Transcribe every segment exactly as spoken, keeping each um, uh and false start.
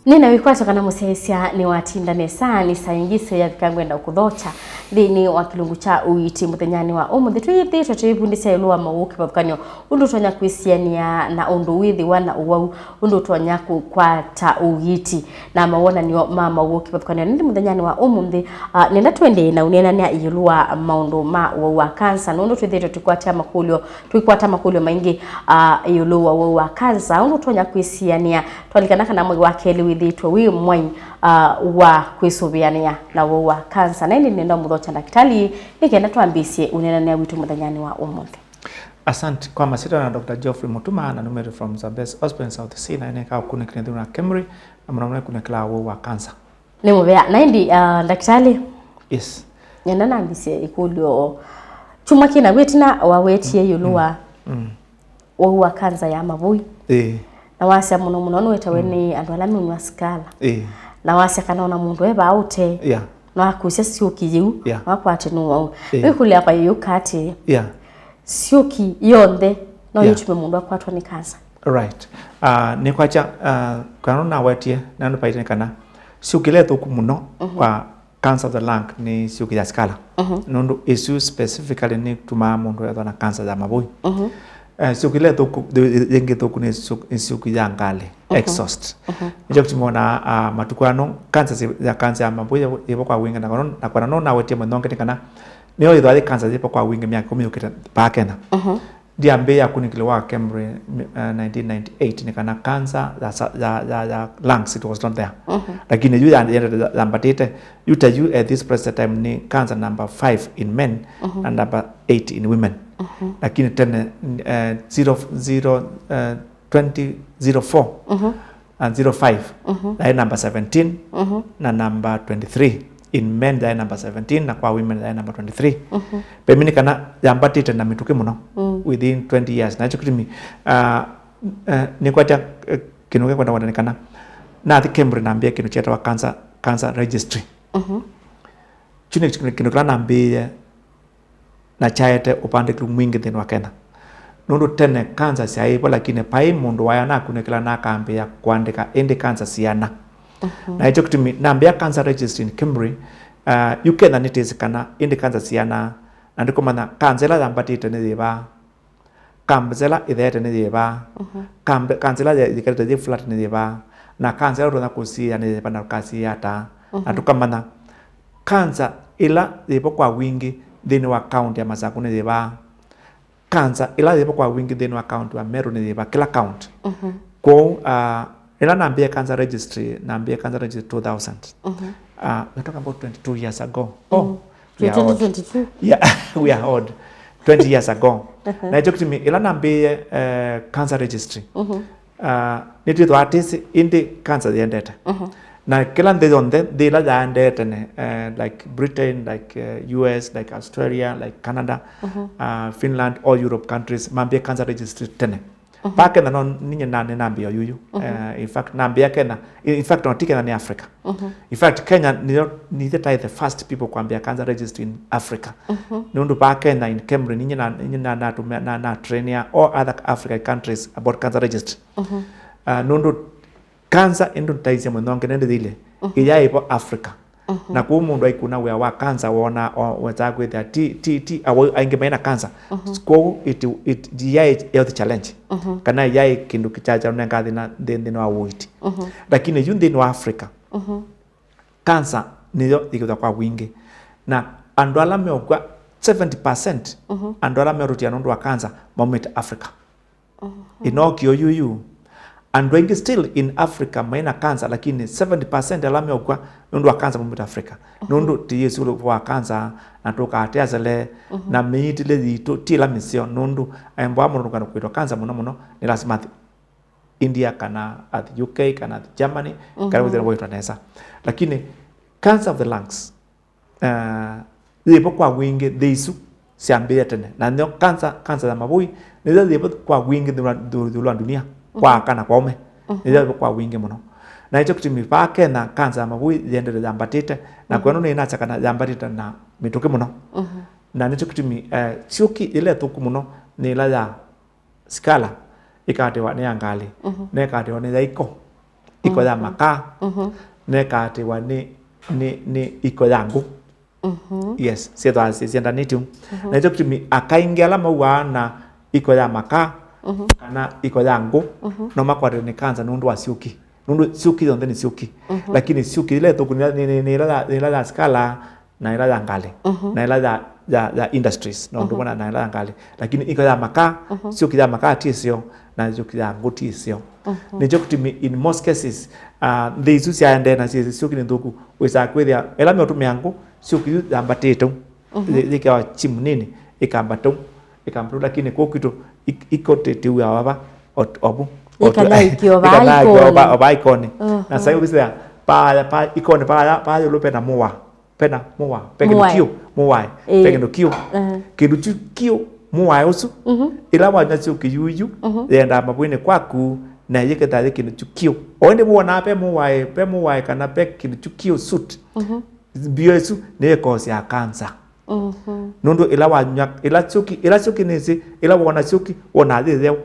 Nĩna wĩkwatyo kana mũsyaĩĩsya nĩwatinda nesa, nĩ saa ingĩ syo yavika ngwenda kũthokya nthĩnĩ wa kĩlungu kya ũiiti mũthenyanĩ wa ũmũnthĩ. Twĩthĩĩtwe twĩvundĩsya ĩũlũ wa mawũũ kĩvathũkany'o, ũndũ ũtonya kwĩsianĩa na ũndũ wĩthĩwa na ũwau, ũndũ ũtonya kũkwata ũiiti, na mawonany'o ma mawũũ kĩvathũkany'o. Nĩndĩ mũthenyanĩ wa ũmũnthĩ, ah, nenda tũendeee na ũneenanĩa ĩũlũ wa maũndũ ma ũwau wa kansa, nũndũ twĩthĩĩtwe tũkwata makũlyo, tũikwata makũlyo maingĩ, ah, ĩũlũ wa ũwau wa kansa, ũndũ ũtonya kwĩsianĩa. Twalilikana kana mwei wa kelĩ wĩthĩĩtwe wĩ mwai, ah, wa kwĩsũvĩanĩa na ũwau wa kansa. Na ĩndĩ nĩnenda mũthokya ndakĩtalĩ nĩ kenda twambĩĩsye ũneenanĩa witũ mũthenyanĩ wa ũmũnthĩ. Asante. Kwa masyĩtwa na Doctor Geoffrey Mutuma, na numĩte from Zambezi Hospital in South Sea, na nĩnĩkaa ũkunĩkĩla nthĩnĩ wa KEMRI, na mũno mũno nĩkunĩkĩlaa ũwau wa kansa. Nĩ mũvea. Na ĩndĩ, ah, ndakĩtalĩ? Yes. Nenda nambĩĩsye ĩkũlyo. Kyumwa kĩna wĩtina wawetie ĩũlũ wa Mm. ũwau wa kansa ya mavũi. Ĩĩ. Na wasya mũno mũno nũetawe Mm. nĩ andũ ala meũnyw'a sikala. Ĩĩ. Na wasya kana ona mũndũ e vaa ũtee, Yeah. no akusya syũki yĩu, Yeah. no akwate nĩ ũwau. Ĩĩ. Wĩkũlyo yakwa yĩũka atĩĩ, Yeah. syũki yonthe no Yeah. yĩtume mũndũ akwatwa nĩ kansa? Right. Ah, nĩkwakya, ah, kana nawetie, na nĩpaĩte nĩ kana syũki ĩla ĩthũku mũno Mhm. kwa cancer of the lung nĩ syũki ya sikala. Mhm. Nũndũ ĩsu specifically nĩtumaa mũndũ ethwa na cancer ya mavũi. Mhm. Eh, syũki ĩla ĩthũku, th-, th-, yĩngĩ ĩthũku nĩ syũ-, nĩ syũki ya ngalĩ, Mhm. exhaust. Mhm. Nĩkyo kĩtumi wonaa, ah, matukũ ano, cancer si-, ya cancer ya mavũi yĩvo kwa wingĩ, na kwa no-, na kwa no nawetie mũno nĩ kana nĩyo ĩthwa yĩ cancer yĩvo kwa wingĩ myaka ĩkũmi yũkĩte vaa Kenya. Mhm. Ndiambĩĩa kunĩkĩlwa wa KEMRI, uh, nineteen ninety-eight, nĩ kana cancer ya sa-, ya, ya, ya lungs, it was not there. Mhm. Lakini yu ya-, yendete ya-, yambatĩte. Yu ta yu at this present time nĩ cancer number five in men Mhm. and number eight in women. Mhm. Lakini tene, uh, zero, zero, uh, twenty zero four Mhm. and zero five, Mhm. yaĩ number seventeen Mhm. na number twenty-three. In men yaĩ number seventeen, na kwa women yaĩ number twenty-three. Mhm. Vemi nĩ kana yambatĩte na mĩtũkĩ mũno Mm. within twenty years. Na nĩkyo kĩtumi, ah, eh, nĩkwatya, eh, kĩndũ kĩkwenda kwenda nĩ kana nathi KEMRI nambĩĩa kĩndũ kyetawa cancer, cancer registry. Mhm. Kyu nĩ kĩndũ, kĩndũ kĩla nambĩĩe na kyaete ũvandĩkĩlu mwingĩ nthĩnĩ wa Kenya. Nũndũ tene kanza syaĩ vo, lakini paĩ mũndũ waĩ anakunĩkĩla na akambĩĩa kũandĩka ĩndĩ kanza siana. Mhm. Na nĩkyo kĩtumi nambĩĩa cancer registry in KEMRI, uh, yu Kenya nĩtĩsĩ kana ĩndĩ kanza siana, na ndĩkũmanya kanza ĩla yambatĩte nĩ yĩva, kanza ĩla ĩtheete nĩ yĩva, Mhm. kambe-, kanza ĩla yĩ-, yĩkalĩte yĩ flat nĩ yĩva, na kanza ĩla ũtonya kũsiĩĩa nĩ yĩva na ũkasiĩĩa ata. Na Mhm. tũkamanya kanza ĩla yĩvo kwa wingĩ nthĩnĩ wa kaunti ya Masaku nĩ yĩva, kanza ĩla yĩvo kwa wingĩ nthĩnĩ wa kaunti wa Meru nĩ yĩva, kĩla kaunti. Mhm. Kwoou, ah, ĩla nambĩĩe cancer registry, nambĩĩe cancer registry two thousand. Mhm. Ah, we're talking about twenty-two years ago. Oh, Mm. we are old. Twenty twenty-two. Yeah, we are old. Twenty years ago. Uh-huh. Na nĩkyo kĩtumi ĩla nambĩĩe, eh, cancer registry. Mhm. Ah, nĩtwĩthwa atĩsĩ ĩndĩ cancer yendete. Mhm. Na kĩla nthĩ yonthe, nthĩ ĩla yaendee tene, eh, like Britain, like, eh, U S, like Australia, like Canada, Mhm. ah, Finland, all Europe countries, mambĩĩe cancer registry tene. Mhm. Vaa Kenya no ninyie na nĩnambĩĩa yuyu. Mhm. Eh, in fact, nambĩĩa Kenya. In, in fact, no ti Kenya, nĩ Africa. Mhm. In fact, Kenya nĩyo, nĩthe taĩ the first people kwambĩĩa cancer registry in Africa. Mhm. Nũndũ vaa Kenya in KEMRI, ninyie na, ninyie na, na, na, na trainia all other African countries about cancer registry. Mhm. Ah, nũndũ cancer ĩndũ taisye mũno ngenende thile, Mhm. ĩyaĩ vo Africa. Mhm. Na kũu mũndũ aikuna wĩa wa kanza wona, o, wetaa kwĩthĩa ti, ti, ti awau aingĩ maĩ na kanza. Mhm. Kwoou it, it, yaĩ health challenge. Mhm. Kana yaĩ kĩndũ kĩkyakyanenga thĩna nthĩ, nthĩnĩ wa ũiiti. Mhm. Lakini yu nthĩnĩ wa Africa, Mhm. kanza nĩyo yĩkĩthwa kwa wingĩ. Na andũ ala meũkw'a, seventy percent Mhm. andũ ala meũtũtia nũndũ wa kanza maumĩte Africa. Mhm. Ĩno kĩo yuyu, andũ aingĩ still in Africa maĩ na cancer, lakini seventy percent ala meũkw'a nũndũ wa cancer maumĩte Africa. Mhm. Nũndũ tĩyĩsĩ ũvoo wa cancer, na tũkatea sele, Mhm. na mĩitĩle yitũ ti ĩla mĩseo, nũndũ aemboa mũndũ kwĩtwa cancer mũno mũno, nĩ lasima athi India, kana athi U K, kana athi Germany, kana Mhm. wĩthĩwa waitwa nesa. Lakini cancer of the lungs, uh, yĩvo kwa wingĩ nthĩ isu syambĩĩe tene. Na nĩyo kanza, kanza ya mavũi, nĩyo yĩvo kwa wingĩ nthĩ wa, nthĩ, nthĩ wa ndunia, kwa Mhm. aka na kwa aũme. Mhm. Nĩyo yĩvo kwa wingĩ mũno. Na nĩkyo kĩtumi vaa Kenya kanza ya mavũi yendete yambatĩte, na Mhm. kwenu nĩnasya kana yambatĩte na mĩtũkĩ mũno. Mhm. Na nĩkyo kĩtumi, eh, syũki ĩla ĩthũku mũno nĩ ĩla ya sikala ĩkatĩwa nĩ ya ngalĩ, Mhm. na ĩkatĩwa nĩ ya iko. iko ya makaa, nekaatĩwa nĩ, nĩ, nĩ iko ya ngũ. Yes, syĩthwa syĩendanĩtye. Na nĩkyo kĩtumi aka aingĩ ala mauaa na iko ya makaa kana iko ya ngũ, no makwatĩwe nĩ kanza nũndũ wa syũki. Nũndũ syũki yonthe nĩ syũki. Lakini syũki ila ĩthũku nĩ, nĩ, nĩ, nĩ ila ya, nĩ ila ya sikala, na ĩla ya ngalĩ, na ĩla ya, ya, ya industries, na ũndũ ũmwe na, na ĩla ya ngalĩ. Lakini iko ya makaa, syũki ya makaa ti ĩseo, na syũki ya ngũ ti ĩseo. Nĩkyo kĩtumi, in most cases, uh, nthĩ isu syaendee na syĩsĩ syũki nĩ nthũku, wĩsaa kwĩthĩa ĩla meũtũmĩa ngũ, syũki yu yambatĩte, yĩ-, yĩkĩawa chimney-nĩ, ĩkambata, ĩkambata, lakini kũu kwitũ, ik-, iko tĩ-, tiw'awa va, o-, ovu. Ĩkanaa ikĩo vaa ikonĩ. Vaa ikonĩ. Na sai ũkĩsĩa, paya, pa, ikonĩ paya, paya yũlũ pena mũwa. Pena mũwa, pe kĩndũ kĩũ, mũwae, pe kĩndũ kĩũ. Kĩndũ kyu kĩũ, mũwae ũsu, ĩla wanywa syũki yuyu, yendaa mavũinĩ kwaku, na yĩkethaa yĩ kĩndũ kyu kĩũ. O ĩndĩ wonaa pe mũwae, pe mũwae kana pe kĩndũ kyu kĩũ suit, mbio ĩsu nĩĩkosyaa kanza. Nũndũ ĩla wanywa, ĩla syũki, ĩla syũki nĩsĩ, ĩla wona syũki, wonaa yĩ theũ.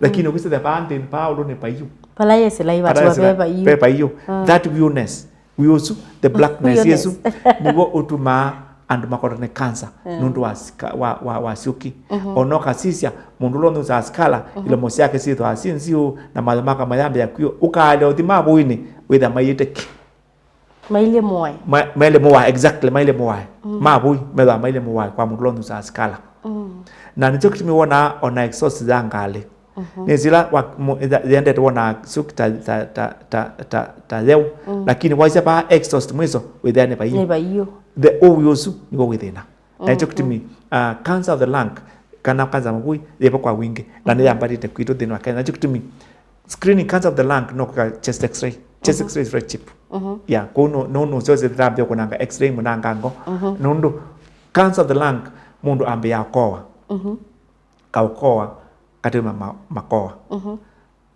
Lakini ũkĩsĩthe paa nthĩnĩ, paa ũlũnĩ paiũ. Pala yesĩla ivatiwa pe paiũ. Pe paiũ. That wĩũness. Wĩ ũsu, the blackness ĩsu, nĩw'o ũtumaa andũ makwatwa nĩ kanza nũndũ wa, sika- wa, wa, wa syũki. O na ũkasisya, mũndũ ũla ũnyw'ĩsaa sikala, ilomo syake syĩthwaa syĩ nziũ, na mayũ make mayambĩĩa kw'ĩũka. Ũkaalya ũthi mavũinĩ, wĩthĩa maiĩte ki. Mailyĩ mũwae. Ma- mailye mũwae, exactly, mailye mũwae. Mavũi methwaa mailye mũwae kwa mũndũ ũla ũnyw'ĩsaa sikala. Na nĩkyo kĩtumi wonaa o na exhaust ya ngalĩ. Nĩ sila wa- mu- ĩtha- yendete wona syũki ta, ta, ta, ta, ta, ta yeu. Lakini waisya paa exhaust mwiso, wĩthĩa nĩ vaiũ. Nĩ vaiũ. The ũwi ũsu nĩw'o wĩ thĩna. Na nĩkyo kĩtumi, uh, cancer of the lung, kana cancer ya mavũi, yĩvo kwa wingĩ. Na nĩyambatĩte kwitũ nthĩnĩ wa Kenya. Nĩkyo kĩtumi screening cancer of the lung no kwĩka chest x-ray. Chest x-ray is very cheap. Yeah, kũu no, no, no, sio sithambia kunanga x-ray munanga ngo. Nũndũ cancer of the lung, mũndũ ambĩaa kowa. Kaũkowa, katĩ ma, ma, makowa.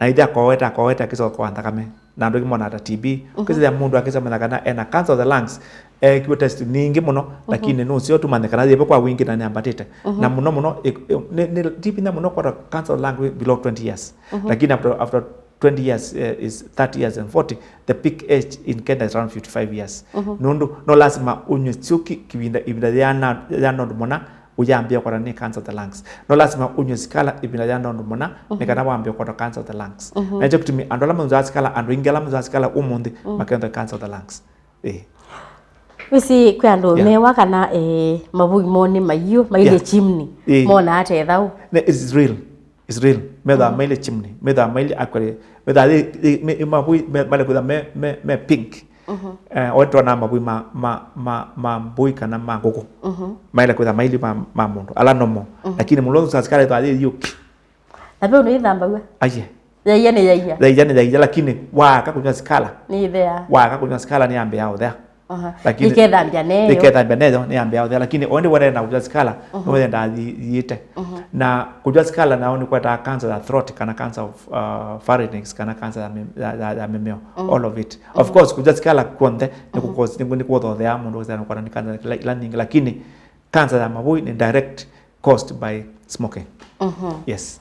Na ĩthĩa akoweta, akoweta, akĩsoka kwa nthakame. Na andũ angĩ monaa ta T B. Ũkĩsĩthĩa mũndũ akĩsomanya kana ena cancer of the lungs, ekiwe test nyingĩ mũno, lakini nũseo tũmanye kana yĩvo kwa wingĩ na nĩambatĩte. Na mũno mũno, ĩ- ĩ- nĩ, nĩ ti vinya mũno kwata cancer of the lung below twenty years. Lakini after, after twenty years, eh, is thirty years and forty, the peak age in Kenya is around fifty-five years. Nũndũ no lasima ũnywe syũki kĩvinda, ĩvinda yĩana, yĩana ũndũ mũna, ũyambĩĩa kwata nĩ cancer of the lungs. No lasima ũnywe sikala ĩvinda yĩana ũndũ mũna, nĩ kana wambĩĩa kwata cancer of the lungs. Na nĩkyo kĩtumi andũ ala manyw'aa sikala, andũ aingĩ ala manyw'aa sikala ũmũnthĩ, makethwa cancer of the lungs. Ĩĩ. Wĩsĩ kwĩ andũ mewa kana, eh, mavũi moo nĩ maiũ, mailye chimney, monaa ata ĩthaũ? Nĩ, it's real. It's real. Methwaa mailye chimney. Methwaa mailye actually. Methwaa yĩ, yĩ, me, ĩ mavũi, me, male kwĩthwa me, me, me pink. Eh, o twonaa mavũi ma, ma, ma, ma mbũi kana ma ngũkũ. Maile kwĩthwa mailye ma, ma mũndũ. Ala normal. Lakini mũndũ ũla ũnyw'ĩsaa sikala ethwaa yĩ yũki. Na ve ũndũ ĩthambaw'a? Aye. Yaia nĩ yaia. Yaia nĩ yaia, lakini waaka kũnywa sikala. Nĩ ĩthea. Waaka kũnywa sikala nĩyambĩĩa ũthea. Aha. Lakini ĩkethambya neyo. Ĩkethambya neyo, nĩyambĩĩa ũthea. Lakini o ĩndĩ wendee na kũnywa sikala, nĩwendaa yi- yiĩte. Na kũnywa sikala nao nĩkũetaa cancer ya throat, kana cancer of, uh, pharynx, kana cancer ya mĩ- ya, ya, ya mĩmeo. All of it. Of course, kũnywa sikala kw'onthe nĩkũkũthothea mũndũ ũkĩsana kwana nĩ cancer ila, ila nyingĩ, lakini cancer ya mavũi nĩ direct caused by smoking. Yes.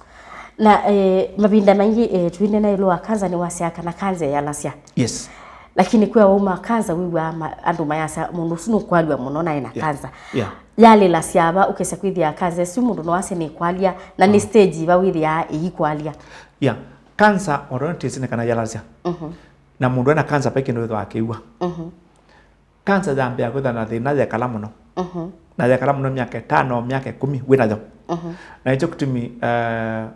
Na, eh, mavinda maingĩ, eh, twĩneena ĩũlũ wa kanza nĩwasyaa kana kanza ĩyalasya. Yes. Lakini kwĩ auma kanza wĩw'aa ma- andũ mayasya mũndũ ũsu nũkwalw'a mũno na ena kanza. Yeah. Yalĩlasya va ũkesa kwĩthĩa kanza ĩsu mũndũ no asye nĩkwalya, na nĩ stage va wĩthĩaa ĩikwalya? Yeah. Kanza o tondũ twĩsĩ nĩ kana yalasya. Na mũndũ ena kanza vai kĩndũ wĩthĩwa akĩw'a. Kanza yambĩĩa kwĩthwa na thĩna yekala mũno. Na yekala mũno myaka ĩtano, myaka ĩkũmi wĩ nayo. Na nĩkyo kĩtumi, eh,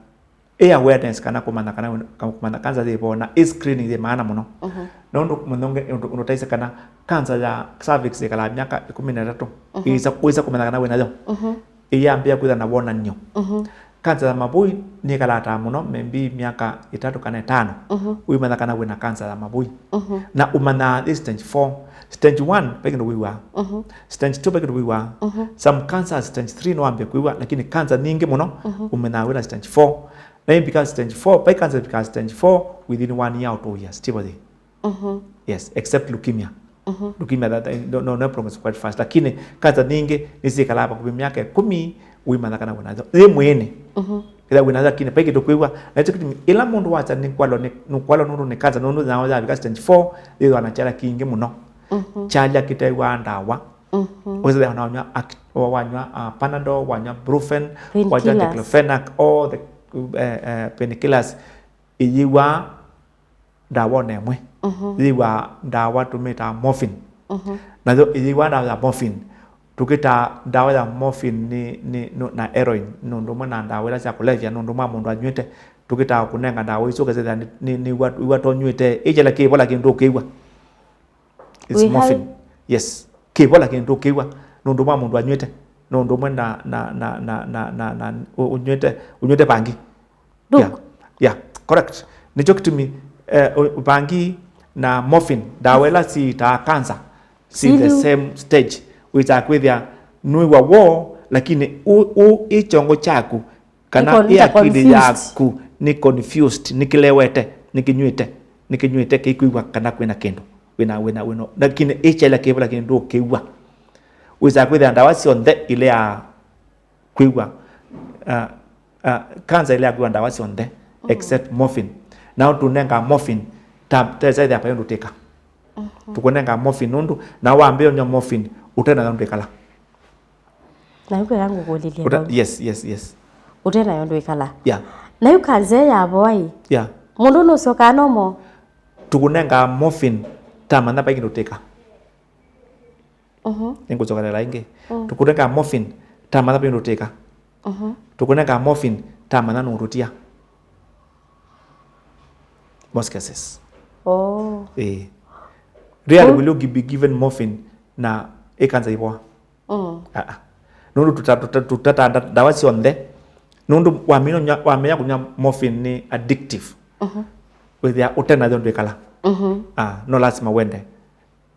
ĩ awareness kana kũmanya kana wĩ- kana kũmanya kanza yĩvo na ĩ screening yĩ maana mũno. Nũndũ mũthonge ũndũ ũndũ ũtaisye kana kanza ya cervix yĩkalaa myaka ĩkũmi na ĩtatũ. Ĩsa, wĩsa kũmanya kana wĩ nayo. Ĩyambĩĩa kwĩthwa na wonany'o. Kanza ya mavũi nĩkalaataa mũno, maybe myaka ĩtatũ kana ĩtano, wĩmanya kana wĩna kanza ya mavũi. Na ũmanyaa yĩ stage four. Stage one, ve kĩndũ wĩw'aa. Stage two, ve kĩndũ wĩw'aa. Some cancers, stage three no wambĩe kwĩw'a, lakini kanza nyingĩ mũno, ũmenyaa wĩna stage four. Na ĩmbika stage four, vai kanza ĩvikaa stage four within one year or two years, tivo yĩ. Yes, except leukemia. Leukemia, that, that, no, no, no progress quite fast. Lakini kanza nyingĩ nĩsyĩkalaa vakuvĩ myaka ĩkũmi, wĩmanya kana wĩna yo. Yĩ mwĩĩnĩ. Ĩla wĩna, lakini vai kĩndũ kwĩw'a. Na ĩkyo kĩtumi, ĩla mũndũ wasya nĩkwalwa nĩ, nĩkwalwa nũndũ nĩ kanza, nũndũ nao yavika stage four, yĩthwa na kyalya kingĩ mũno. Mhm. Kyalya kĩtew'aa ndawa. Mhm. Ũsĩthĩa na wanywa Act-, wanywa, uh, Panadol, wanywa Brufen, wanywa Painkillers. Diclofenac, all the, eh, eh, painkillers, ĩyĩw'aa ndawonĩ ĩmwe. Mhm. Yĩw'aa ndawa tũmĩtaa morphine. Mhm. Nayo ĩyĩw'aa ndawa ya morphine. Tũkĩtaa ndawa ya morphine nĩ, nĩ, nũ-, na heroin, nĩ ũndũ ũmwe na ndawa ila sya kũlevya, nĩ ũndũ ũmwe mũndũ anyw'ĩte. Tũkĩtaa kũnenga ndawa isu, ũkasĩthĩa nĩ, nĩ, nĩw'a-, wĩwa tonyuĩte. Ĩkyela kĩvo lakini ndũkĩw'a. It's morphine. Yes. Kĩvo lakini ndũkĩw'a, nĩ ũndũ ũmwe mũndũ anyw'ĩte. Nĩ ũndũ ũmwe na, na, na, na, na, na, na, ũ-, ũnyw'ĩte, ũnyw'ĩte vangi. Yeah, yeah, correct. Nĩkyo kĩtumi, eh, ũ-, vangi na morphine, ndawa ila sitaa cancer, si the same stage. Wĩsaa kwĩthĩa nũĩwa woo, lakini ũ, ũ, ĩ kyongo kyaku, kana ĩ akili yaku nĩ confused, nĩ kĩlewete, nĩ kĩnyw'ĩte, nĩ kĩnyw'ĩte, kĩikwĩw'a kana kwĩna kĩndũ. Wĩna, wĩna, wĩna, lakini ĩkyela kĩvo, lakini ndũkĩw'a. Wĩsaa kwĩthĩa ndawa syonthe ileaa kwĩw'a, uh, uh, cancer ĩlea kwĩw'a ndawa syonthe, mm, except morphine. Nao tũnengaa morphine, ta, ta ĩsaĩthĩa paĩ ũndũ tĩka. Mhm. Tũkũnengaa morphine nũndũ, na wambĩĩa ũnywa morphine, ũte nayo ndwĩkala. Na yu kwĩka ngũkũlĩlye vau. Yes, yes, yes. Ũte nayo ndwĩkala. Yeah. Na yu kanza yavoa ĩ? Yeah. Mũndũ nũsyokaa normal? Tũkũnengaa morphine, tamanya paĩ kĩndũ tĩka. Mhm. Nĩngũcokanĩla ĩngĩ. Mm. Tũkũnenga morphine, tamanya paĩ ũndũ ũtĩka. Mhm. Tũkũnenga morphine, tamanya nũũtũtia. Most cases. Oh. Ĩĩ. Rarely will you gi-, be given morphine na ĩ cancer ĩvoa. Mm. Ah, ah. Nũndũ tũta-, tũta-, tũtataa nda-, ndawa syonthe. Nũndũ wamina ũnywa, wamina kũnywa morphine nĩ addictive. Mhm. Wĩthĩa ũte nayo ndwĩkala. Mhm. Ah, no lazima wende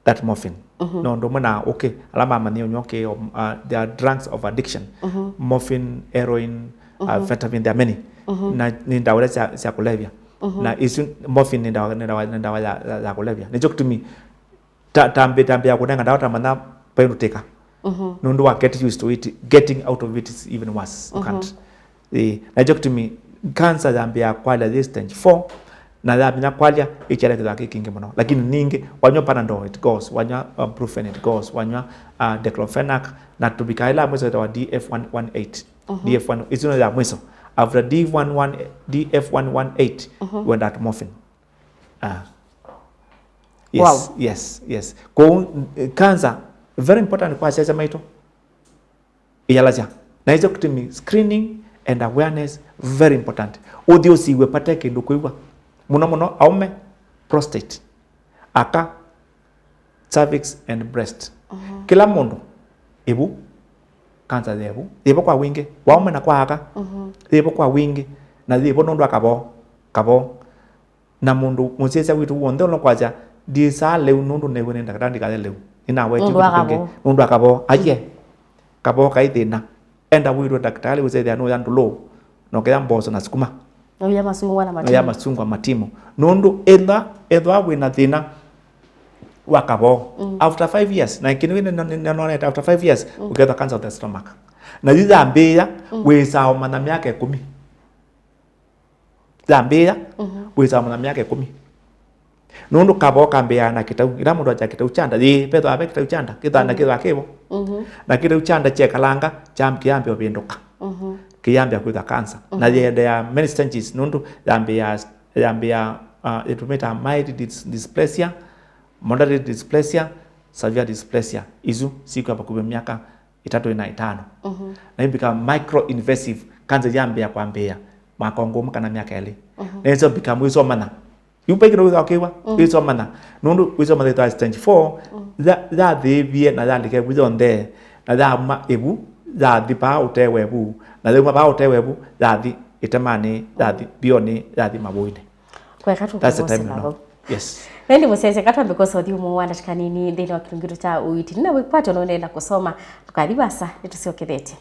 that morphine. Mhm. No ũndũ ũmwe na ũkĩ, ala mamanyie ũnywa ũkĩ, um, uh, they are drugs of addiction. Mhm. Morphine, heroin, uh, mhm, amphetamine, there are many. Mhm. Na nĩ ndawa iria sya, sya kũlevya. Mhm. Na isu, morphine nĩ ndawa, nĩ ndawa, nĩ ndawa ya, ya, ya kũlevya. Nĩkyo kĩtumi ta, tambĩ, tambĩ ya kũnenga ndawa tamanya paĩ ũndũ ũtĩka. Mhm. Nũndũ wa get used to it, getting out of it is even worse. You, mhm, can't. Ĩĩ, na nĩkyo kĩtumi cancer yambĩaa kwalya yĩ stage four, na yamina kwalya, ĩkyalekethwa kĩ kingĩ mũno. Lakini ningĩ, wanywa Panadol, it goes, wanywa, uh, Brufen, it goes, wanywa, uh, Diclofenac, na tũvikaa ĩla ya mwiso ĩtawa D F one one eight. Mhm. D F one, isu nĩ ya mwiso. After D F one one, D F one one eight, mhm, you end at morphine. Ah. Yes, wow, yes, yes. Kwoou, eh, cancer, very important kwa asyasya maitũ. Ĩyalasya. Na ĩkyo kĩtumi screening and awareness very important. Ũthi ũsiw'e vate kĩndũ kwĩw'a. Mũno mũno aũme, prostate, aka, cervix and breast. Mhm. Kĩla mũndũ, ĩvu, cancer yĩ ĩvu. Yĩvo kwa wingĩ. Kwa aũme na kwa aka, mhm, yĩvo kwa wingĩ. Na yĩvo nũndũ wa kavoo. Kavoo. Na mũndũ mũsyaĩĩsya witũ w'onthe ũla ũkwasya, "Ndiĩsaa lĩu nũndũ neew'e nĩ ndakĩtalĩ ndikaye lĩu. Nĩnawetĩtwe nũndũ wa kĩndũ kĩngĩ, kavoo." Nũndũ wa kavoo. Aiee. Kavoo kaĩ thĩna. Enda wĩtwe ndakĩtalĩ wĩsethĩa nũya ndũlũ, na ũkĩya mboso na sukuma. Na ũya masungwa na matimu. Na ũya masungwa matimu. Nũndũ ethwa, ethwa wĩna thĩna wa kavoo, mm, after five years, na kĩndũ kĩu nĩ, nĩ, nĩnonete, after five years, mm, ũkethwa cancer of the stomach. Na yu yambĩĩa, mm, wĩsaa ũmanya myaka ĩkũmi. Yambĩĩa, mhm, wĩsaa ũmanya myaka ĩkũmi. Nũndũ kavoo kambĩaa na kĩtau, ĩla mũndũ akya kĩtau kya nda, yĩĩ, vethĩwa ve kĩtau kya nda, kĩthaa na, mhm, kĩthĩwa kĩvo. Mhm. Na kĩtau kya nda kyekalanga, kyam-, kĩyambĩa ũvĩndũka. Mhm. Kĩyambĩa kwĩthwa cancer. Na, mhm, yĩendeea many stages, nũndũ yambĩĩa, yambĩĩa, uh, ĩtũmĩtaa mild dys-, dysplasia, moderate dysplasia, severe dysplasia. Isu sikwamba kuvya myaka ĩtatũ ĩna ĩtano. Mhm. Na yu become micro invasive, cancer yambĩĩa kwambĩĩa mwaka ũngĩ ũmwe kana myaka ĩlĩ. Mhm. Na ĩsyo become wĩsomana. Yu vai kĩndũ wĩthaa ũkĩw'a, mm, wĩsomana. Nũndũ wĩsomana ĩthaa stage four, mm, ya, yathĩĩvie na yalika ĩvu yonthe, na yauma ĩvu, yathi vaa ũtewe ĩvu, na yauma vaa ũtewe ĩvu, yathi ĩtemanĩ, yathi, mm, vyonĩ, yathi mavũinĩ. Kweka. That's the time tũkũvosela now. Vau. Yes. Vendi mũsyaĩĩsya katwambe kwosa ũthyũmũũ wa ndatĩka nini nthĩnĩ wa kĩlungu kĩtũ kya ũiiti. Nĩna wĩkwatyo na ũendeee na kũsoma. Ndũkathi vaasa, nĩtũsyokethete.